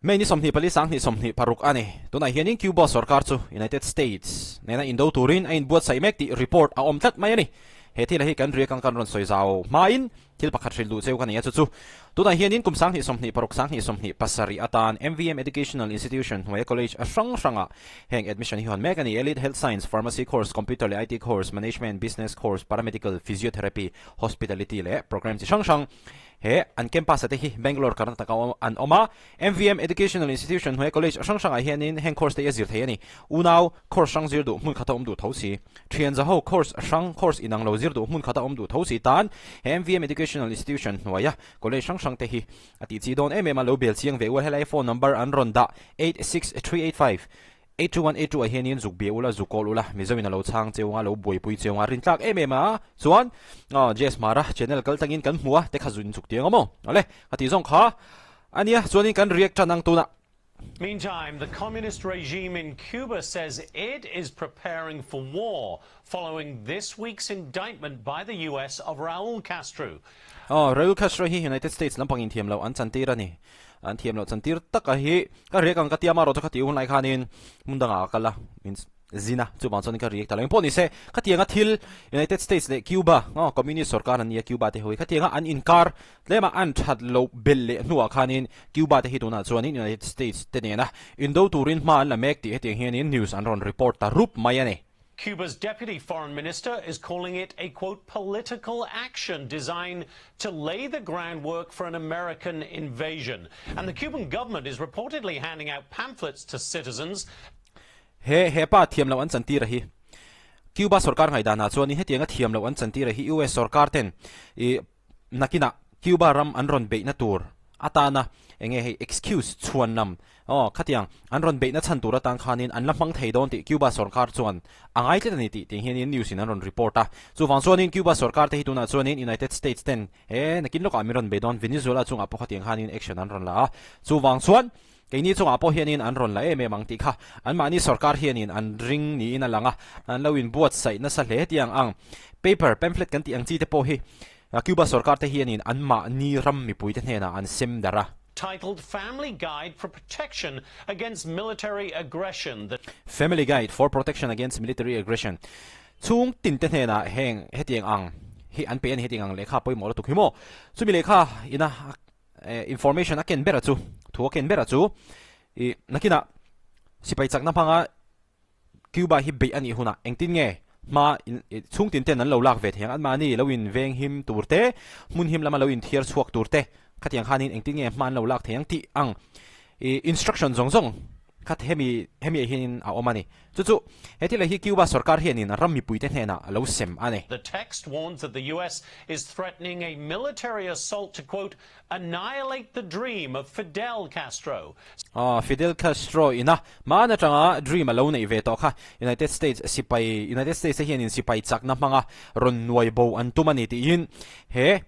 May ni 24 2026 a ni. Tunah hianin Cuba sorkar chu United States nena indo turin a inbuatsaih mek tih report a awm tlat mai a ni. He thil hi kan riak ang kan rawn sawi zau hmain thil pakhat hrilh duh cheu ka nei a chu chu. Tunah hianin kum 2026 2027 atan MVM Educational Institution hnuaia college a hrang hrangah heng admission hi hawn mek a ni. Elite Health Science, Pharmacy Course, Computer leh IT Course, Management, Business Course, Paramedical, Physiotherapy, Hospitality leh program chi hrang hrang. He an campus a te hi Bangalore Karnataka an awm a, MVM Educational Institution hnuaia college hrang hrangah hianin heng course te hi a zir thei a ni. Unau course hrang zir duh hmun khata awm duh tho si, thian zaho course hrang course inang lo zir duh hmun khata awm duh tho si tan he MVM Educational Institution hnuaia college hrang hrang te hi a tih chi dawn em em a, lo bel chiang ve ual helai phone number an rawn dah 86385. 821 82 ah hianin zuk bia ula, zuk kawl ula, Mizoin a lo chhang cheu anga, lo buaipui cheu anga, rintlak em em a, chuan JS Mara channel kal tlangin kan hmu a, te kha zun zuk tiang a maw? Awle, ka tih zawng kha a nia, chuanin kan react tan ang tunah. Meantime, the communist regime in Cuba says it is preparing for war following this week's indictment by the US of Raul Castro. Aw, Raul Castro hi United States lampangin thiam loh an chantir a ni. An thiam loh chantir taka hi ka riak ang ka tia marawh chu ka tih hun lai khanin hmun dangah ka kal a, means zin a, chuvang chuan ka riak ta lo. Engpawh ni se, khatianga thil United States leh Cuba, aw communist sorkar an nia Cuba te ho hi, khatianga an inkar tlema an that loh belh leh hnuah khanin Cuba te hi tunah chuanin United States te nena indo turin hma an la mek tih hetiang hianin news an rawn report ta rup mai a ni. Cuba's deputy foreign minister is calling it a, quote, political action designed to lay the groundwork for an American invasion. And the Cuban government is reportedly handing out pamphlets to citizens. He he pa thiam loh an chantir a hi. Cuba sorkar ngaihdanah chuanin hetianga thiam loh an chantir a hi US sorkar ten i Nakinah Cuba ram an rawn beihna tur atana eng nge hei excuse chhuan lam aw khatiang an rawn beihna chhan tur atan khanin an la hmang thei dawn tih Cuba sorkar chuan a ngai tlat a ni tih tih hianin news in an rawn report a. Chuvang chuanin Cuba sorkar te hi tunah chuanin United States ten he nakin lawkah min rawn bei dawn Venezuela chungah pawh khatiang khanin action an rawn la a. Chuvang chuan keini chungah pawh hianin an rawn la em em ang tih kha anmahni sorkar hianin an ring niin a lang a, an lo inbuatsaih nasa hle tiang ang paper pamphlet kan tih ang chi te pawh hi Cuba sorkar te hianin anmahni ram mipuite hnenah an sem darh a. Titled Family Guide for Protection Against Military Aggression. The. Family Guide for Protection Against Military Aggression chhung tinte hnenah heng hetiang ang hi an pe a ni, hetiang ang lehkha pawimawh lutuk hi maw? Chumi lehkha ina information a ken ber a chu, thu a ken ber a chu i nakinah sipai chakna hmanga Cuba hi beih a nih hunah engtin nge hma chhung tin ten an lo lak ve thei ang, anmahni lo in veng him tur te, hmun him lama lo in thiar chhuak tur te khatiang khanin engtin nge hma an lo lak thei ang tih ang i instruction zawng zawng kha hemi hemi ah hianin a awm a ni. Chu chu he thil hi Cuba sorkar hianin ram mipuite hnenah a lo sem a ni. The text warns that the US is threatening a military assault to, quote, Annihilate the dream of Fidel Castro. Aw, Fidel Castro ina hmaan atanga dream a lo neih ve tawh kha. United States sipai, United States te hianin sipai chakna hmanga rawn nuai bo an tum a ni tiin he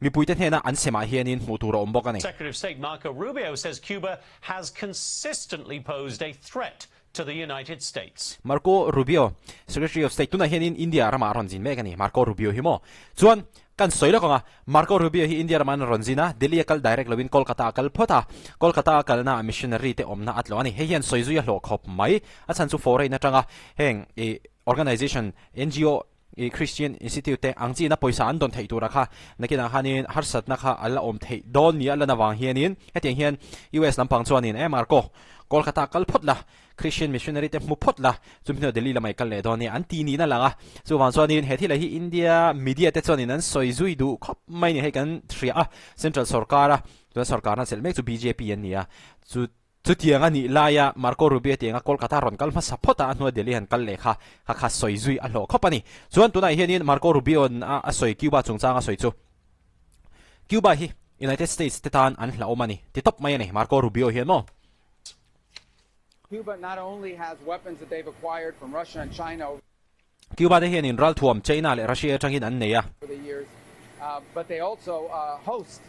mipuite hnena an semah hianin hmuh tur a awm bawk a ni. Secretary of State Marco Rubio says Cuba has consistently posed a threat to the United States. Marco Rubio, Secretary of State, tunah hianin India ramah a rawn zin mek a ni, Marco Rubio hi maw? Chuan, kan sawi lawk ang a, Marco Rubio hi India ramah an rawn zin a, Delhi a kal direct loin Kolkata a kal phawt a, Kolkata a kalna ah missionary te awmna a tlawh a ni. Hei hian sawi zui a hlawh khawp mai, a chhan chu foreign atanga heng i organization, ngo, I Christian Institute te ang chiin a pawisa an dawn theih tura kha nakinah khanin harsatna kha a la awm theih dawn ni a lan avang hianin hetiang hian US lampang chuanin e Marco, Kolkata kal phawt la, Christian Missionary te hmu phawt la, chumi hnuah Delhi lamah i kal leh dawn nia an ti niin a lang a. Chuvang chuanin he thil ah hi India media te chuanin an sawi zui duh khawp mai ni hei kan hria a, Central sorkara tuna sorkarna chelh mek chu bjp an ni a, chu Chutiang a nih laia Marco Rubio tianga Kolkata rawn kal hmasa phawt a, a hnua Delhi han kal leh kha kha kha sawi zui a hlawh khawp a ni. Chuan tunah hianin Marco Rubio-a'n a sawi Cuba chungchang a sawi chu Cuba hi United States te tan an hlauhawm a ni ti tawp mai a ni Marco Rubio hian maw. Cuba not only has weapons that they've acquired from Russia and China over Cuba te hianin ralthuam China leh Russia atangin an nei a. the years, but they also host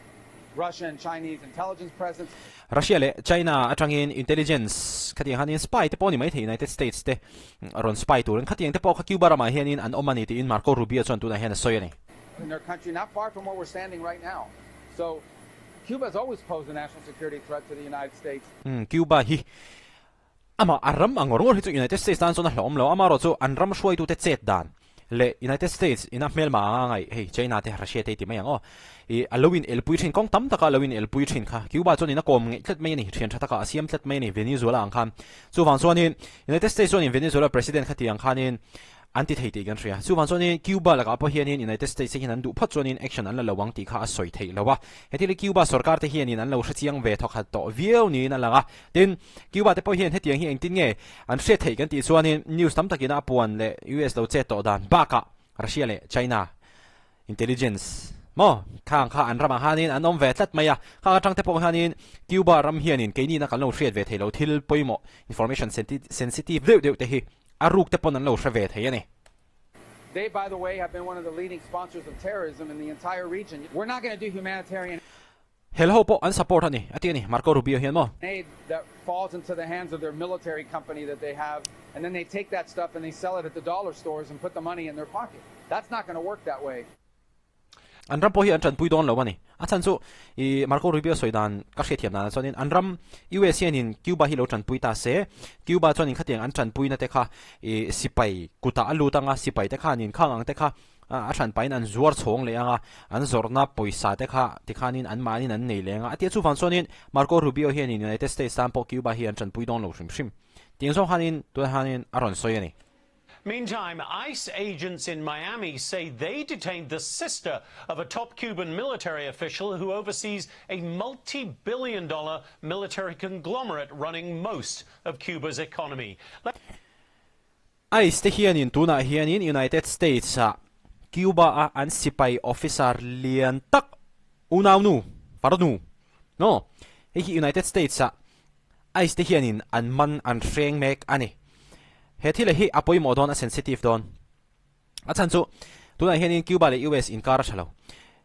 Russia and Chinese intelligence presence. Russia leh China atangin intelligence khatiang hianin spy te pawh a ni maithei United States te rawn spy turin khatiang te pawh kha Cuba ramah hianin an awm a ni tiin Marco Rubio chuan tunah hian a sawi a ni. In their country not far from where we're standing right now. So. Cuba has always posed a national security threat to the United States. Umm Cuba hi amah a ram ang ngawr ngawr hi chu United States tan chuan a hlauhawm lo, amaherawh chu an ram hruaitute chet dan leh United States ina hmelma anga ngaih hei China te Russia te ti mai ang aw ih a lo in elpui thin kawng tam taka a lo in elpui thin kha Cuba chuan in a kawm ngeih tlat mai a ni thian tha taka a siam tlat mai a ni Venezuela ang khan chuvang chuanin United States chuanin Venezuela president kha ti ang khanin An ti thei tih kan hria. Chuvang chuanin Cuba lakah pawh hianin United States te hian an duh phawt chuanin action an la lo ang tih kha a sawi theih lo a. Heti hi Cuba sorkar te hianin an lo hre chiang ve thawkhat tawh viau niin a lang a. Tin, Cuba te pawh hian hetiang hi engtin nge an hriat theih kan tih chuanin news tam takin a puan leh US lo chet tawh dan bakah Russia leh China intelligence maw khang kha an ramah hianin an awm ve tlat mai a. Khang atang te pawh hianin Cuba ram hianin keinina kan lo hriat ve theih lo thil pawimawh information sensitive deuh deuh te hi A ruk te pawn an lo hre ve thei a ni. They, by the way, have been one of the leading sponsors of terrorism in the entire region. We're not gonna do humanitarian. Hel ho pawh an support a ni, a ti a ni, Marco Rubio hian maw? Aid that falls into the hands of their military company that they have, and then they take that stuff and they sell it at the dollar stores and put the money in their pocket. That's not gonna work that way. An ram pawh hi an tanpui dawn lo a ni. A chhan chu i Marco Rubio sawi dan ka hriatthiam danah chuanin an ram US hianin Cuba hi lo tanpui ta se, Cuba chuanin khatiang an tanpuina te kha i sipai kutah a lut anga, sipai te khanin khang ang te kha a hranpain an zuar chhawng leh anga, an zawrhna pawisa te kha tikhanin anmahnin an nei leh anga a tia. Chuvang chuanin Marco Rubio hianin United States tan pawh Cuba hi an tanpui dawn lo hrim hrim. Tiang zawng khanin tunah hianin a rawn sawi a ni. Meantime, ICE agents in Miami say they detained the sister of a top Cuban military official who oversees a multi-billion dollar military conglomerate running most of Cuba's economy. ICE te hianin tunah hianin United States ah Cuba a an sipai officer lian tak unaunu, farnu, no, hei hi United States ah ICE te hianin an man an hreng mek a ni. He thil hi a pawimawh dawn a sensitive dawn. A chhan chu tunah hianin Cuba leh US inkar a tha lo.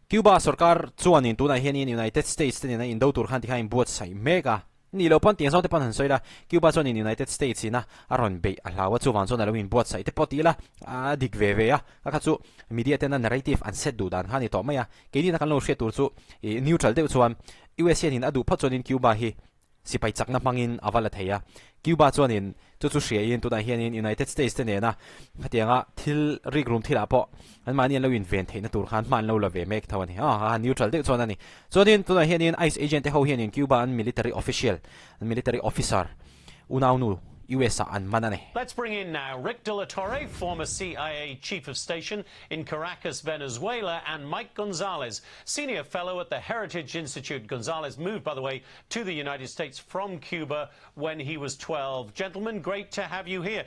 Cuba sorkar chuanin tunah hianin United States te nena indo tur khan tikhan a inbuatsaih mek a. Nih loh pawn tiang zawng te pawn han sawi la, Cuba chuanin United States ina a rawn beih a hlau a, chuvang chuan a lo inbuatsaih te pawh ti ila a dik ve ve a. Ka kha chu media tena narrative an set duh dan kha a ni tawh mai a. Keini na kan lo hriat tur chu neutral deuh chuan US hianin a duh phawt chuanin Cuba hi sipai chakna hmangin a va la thei a. Cuba chuanin chu chu hriain tunah hianin United States te nena hetianga thil rikrum thilah pawh anmahni an lo inven theihna tur khan hma an lo la ve mek tho a ni. Aw neutral deuh chuan a ni. Chuanin tunah hianin ICE agent te ho hianin Cuba an military official, an military officer unaunu US ah an man a ni. Let's bring in now Rick de la Torre, former CIA chief of station in Caracas, Venezuela, and Mike Gonzalez, senior fellow at the Heritage Institute. Gonzalez moved, by the way, to the United States from Cuba when he was 12. Gentlemen, great to have you here.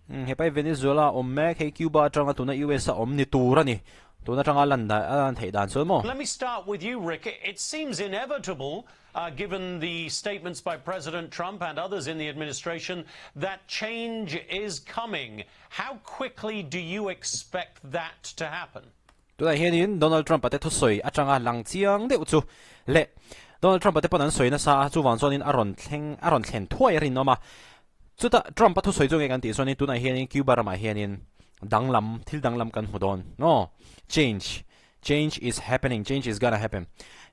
Hepai Venezuela awm mek hei Cuba atanga tuna US a awm ni tur a ni. Tun atanga lan dan a lan theih dan chuan maw? Let me start with you, Rick. It seems inevitable uh, given the statements by President Trump and others in the administration that change is coming. How quickly do you expect that to happen? Tunah hianin Donald Trump-a te thusawi atanga lang chiang deuh chu leh Donald Trump-a te pawn an sawi nasa a, chuvang chuanin a rawn thleng a rawn thlen thuai a rinawm a. Chutah Trump-a thusawi chu nge kan tih chuanin tunah hianin Cuba ramah hianin danglam thil danglam kan hmu dawn. No, change Change is happening, change is gonna happen.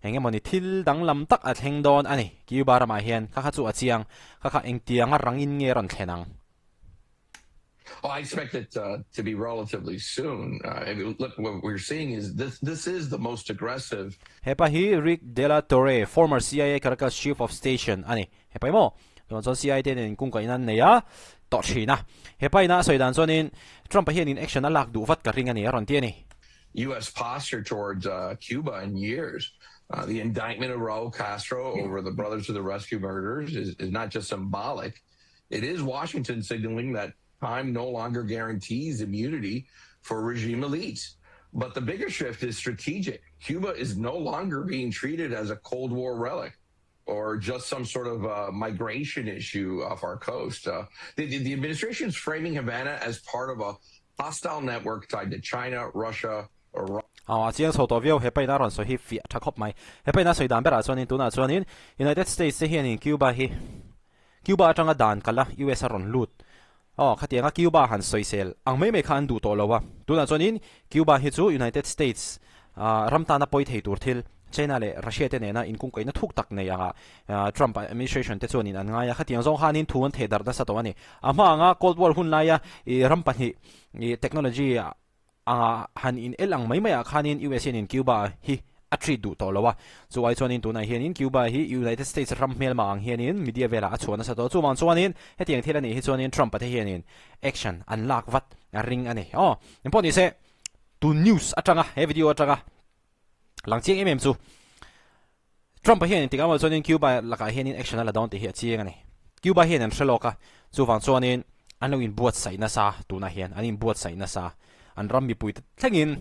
Eng emawni thil danglam tak a thleng dawn a ni. Cuba ramah hian kha kha chu a chiang, kha kha engtianga rangin nge rawn thlen ang? Oh, I expect it uh, to be relatively soon. Uh, I mean, look, what we're seeing is this, this is the most aggressive. Hepa hi Rick De La Torre, former CIA Caracas Chief of Station a ni. Hepa hi maw? Chuan chuan CIA te nen inkungkaih in an nei a, tawh thin a. Hepa ina a sawi dan chuanin Trump-a hianin action a lak duh vat ka ring a ni, a rawn ti a ni. US posture towards uh, Cuba in years. Uh, the indictment of Raul Castro over the Brothers of the Rescue murders is, is not just symbolic. It is Washington signaling that time no longer guarantees immunity for regime elites. But the bigger shift is strategic. Cuba is no longer being treated as a Cold War relic or just some sort of uh, migration issue off our coast. Uh, the, the administration is framing Havana as part of a hostile network tied to China, Russia, Iran. Aw, a chiang chho tawh viau, hepa ina rawn sawi hi fiah tha khawp mai. Hepa ina sawi dan berah chuanin tunah chuanin United States te hianin Cuba hi Cuba atanga dan kal a US a rawn lut. Aw, khatianga Cuba han sawisel ang mai mai kha an duh tawh lo a. Tunah chuanin Cuba hi chu United States ram tana pawi thei tur thil. China leh Russia te nena inkungkaihna thuk tak nei anga Trump administration te chuanin an ngai a, khatiang zawng khanin thu an theh darh nasa tawh a ni. A hma anga Cold War hun laia i ram pahnih i technology anga han in el ang mai maiah khanin US hianin Cuba hi a treat duh tawh lo a, chu ai chuanin tunah hianin Cuba hi United States ram hmelma ang hianin media velah a chhuah nasa tawh. Chuvang chuanin hetiang thil a nih hi chuanin Trump-a te hianin action an lak vat a ring a ni. Aw, engpawh ni se tun news atanga he video atanga lang chiang em em chu Trump-a hian engtik amaw chuanin Cuba lakah hianin action a la dawn tih hi a chiang a ni. Cuba hian an hre lawk a, chuvang chuanin an lo inbuatsaih nasa tunah hian an inbuatsaih nasa. An ram mipui te thlengin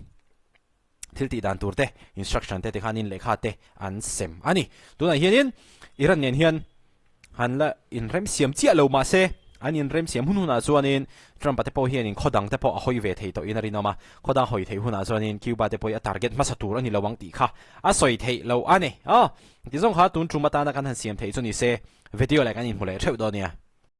thil tih dan tur te, instruction te tikhanin lehkha te an sem a ni. Tunah hianin Iran nen hian Han la inremsiam chiah lo mah se, an inremsiam hun hunah chuanin Trump-a te pawh hianin khaw dang te pawh a hawi ve thei tawhin a rinawm a, khaw dang hawi theih hunah chuanin Cuba te pawh hi a target hmasa tur a ni lo ang tih kha a sawi theih lo a ni. Aw, tizawng kha tun tum atana kan han siam theih chu ni se, video leh kan inhmu leh theuh dawn nia.